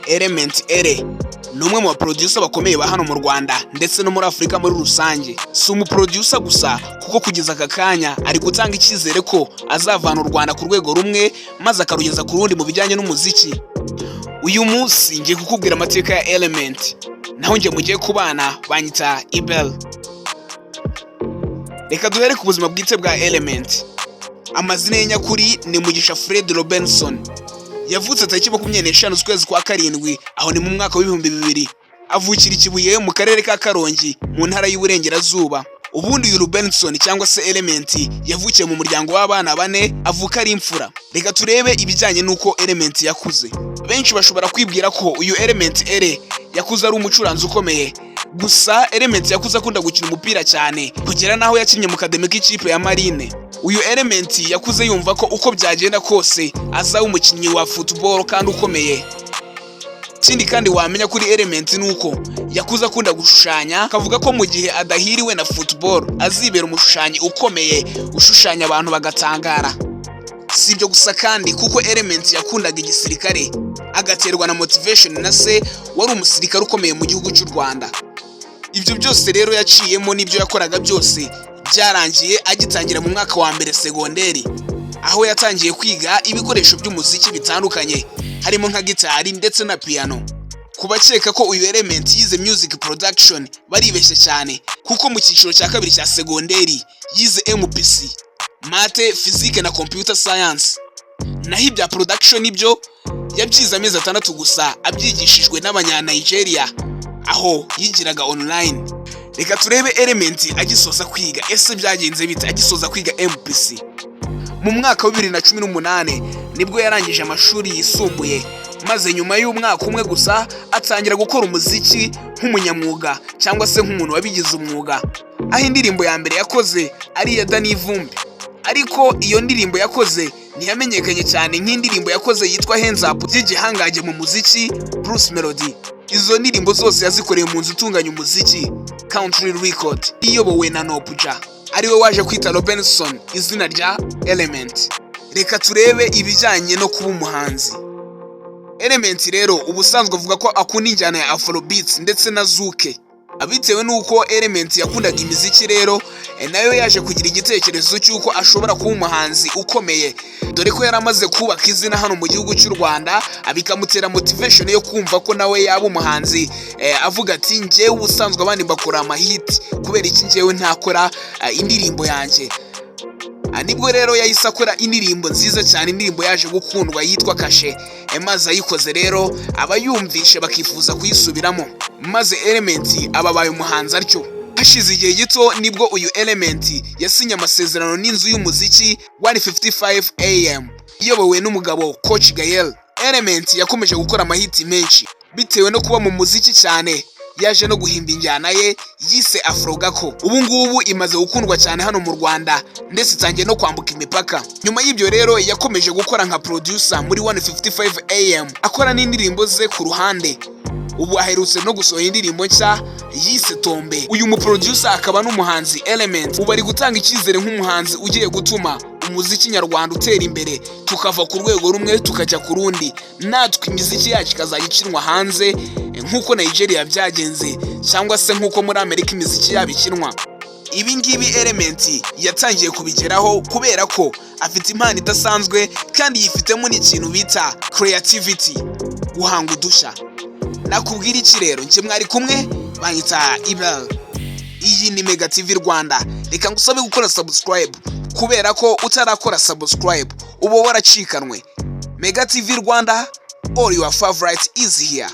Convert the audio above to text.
Element Eleeeh ni umwe mu baproducer bakomeye ba hano mu Rwanda ndetse no muri Afurika muri rusange. Si umuproducer gusa, kuko kugeza aka kanya ari gutanga icyizere ko azavana u Rwanda ku rwego rumwe maze akarugeza ku rundi mu bijyanye n'umuziki. Uyu munsi ngiye kukubwira amateka ya Element, naho njye mugiye kubana banyita Ibel. Reka duhere ku buzima bwite bwa Element. Amazina ye nyakuri ni Mugisha Fred Robinson. Yavutse tariki 25 z'ukwezi kwa karindwi, aho ni mu mwaka w'2000. Avukira i Kibuye mu karere ka Karongi, mu ntara y'Iburengerazuba. Ubundi uyu Robinson cyangwa se Element yavukiye mu muryango w'abana bane, avuka ari imfura. Reka turebe ibijyanye n'uko Element yakuze. Benshi bashobora kwibwira ko uyu Element Eleeeh yakuze ari umucuranzi ukomeye. Gusa Element yakuze akunda gukina umupira cyane, kugera n'aho yakinnye mu academy k'ikipe ya Marine. Uyu Element yakuze yumva ko uko byagenda kose azaba umukinnyi wa football kandi ukomeye. Ikindi kandi wamenya kuri Element ni uko yakuze akunda gushushanya, akavuga ko mu gihe adahiriwe na football azibera umushushanyi ukomeye ushushanya abantu bagatangara. Si ibyo gusa kandi, kuko Element yakundaga igisirikare, agaterwa na motivation na se wari umusirikare ukomeye mu gihugu cy'u Rwanda. Ibyo byose rero yaciyemo n'ibyo yakoraga byose byarangiye agitangira mu mwaka wa mbere segonderi, aho yatangiye kwiga ibikoresho by'umuziki bitandukanye, harimo nka gitari ndetse na piano. Ku bakeka ko uyu Element yize music production baribeshya cyane, kuko mu cyiciro cya kabiri cya segonderi yize MPC, math, physique na computer science. Naho ibya production ibyo yabyize amezi 6 gusa, abyigishijwe n'abanya-Nigeria aho yigiraga online. Reka turebe Element agisoza kwiga. Ese byagenze bite agisoza kwiga MPC? Mu mwaka wa 2018 nibwo yarangije amashuri yisumbuye, maze nyuma y'umwaka umwe gusa atangira gukora umuziki nk'umunyamwuga cyangwa se nk'umuntu wabigize umwuga, aho indirimbo ya mbere yakoze ari iya Danny Vumbi. Ariko iyo ndirimbo yakoze ntiyamenyekanye cyane nk'indirimbo yakoze yitwa Hands Up by'igihangange mu muziki Bruce Melody. Izo ndirimbo zose yazikoreye mu nzu itunganya umuziki Country Record, iyobowe na Noopja, ariwe waje kwita Robinson izina rya Element. Reka turebe ibijyanye no kuba umuhanzi. Element rero ubusanzwe avuga ko akunda injyana ya Afrobeats ndetse na Zouk. Bitewe n'uko Element yakundaga imiziki rero, nayo yaje kugira igitekerezo cy'uko ashobora kuba umuhanzi ukomeye, dore ko yari amaze kubaka izina hano mu gihugu cy'u Rwanda, bikamutera motivation yo kumva ko nawe yaba umuhanzi. Avuga ati: "Njyewe ubusanzwe abandi bakora amahiti, kubera iki njyewe ntakora indirimbo yanjye?" Nibwo rero yahise akora indirimbo nziza cyane, indirimbo yaje gukundwa yitwa Kashe. Maze ayikoze rero abayumvishe bakifuza kuyisubiramo, maze Element aba abaye umuhanzi atyo. Hashize igihe gito nibwo uyu Element yasinye amasezerano n'inzu y'umuziki 155 AM iyobowe n'umugabo Coach Gael. Element yakomeje gukora amahiti menshi. Bitewe no kuba mu muziki cyane, yaje no guhimba injyana ye yise Afro Gako. Ubu ngubu imaze gukundwa cyane hano mu Rwanda, ndetse itangiye no kwambuka imipaka. Nyuma y'ibyo rero yakomeje gukora nka producer muri 155 AM, akora n'indirimbo ze ku ruhande. Ubu aherutse no gusohora indirimbo nshya yise Tombe. Uyu muproducer akaba n'umuhanzi Element ubu ari gutanga icyizere nk'umuhanzi ugiye gutuma umuziki nyarwanda utera imbere, tukava ku rwego rumwe tukajya ku rundi, natwe imiziki yacu ikazajya ikinwa hanze nk'uko Nigeria byagenze, cyangwa se nk'uko muri Amerika imiziki yabo ikinwa. Ibi ngibi Element yatangiye kubigeraho kubera ko afite impano idasanzwe, kandi yifitemo n'ikintu bita creativity, guhanga udushya. Nakubwira iki rero? Njye mwari kumwe banyita Ibel, iyi ni Mega TV Rwanda. Reka ngusabe gukora subscribe, kubera ko utarakora subscribe uba waracikanwe. Mega TV Rwanda, all your favorite is here.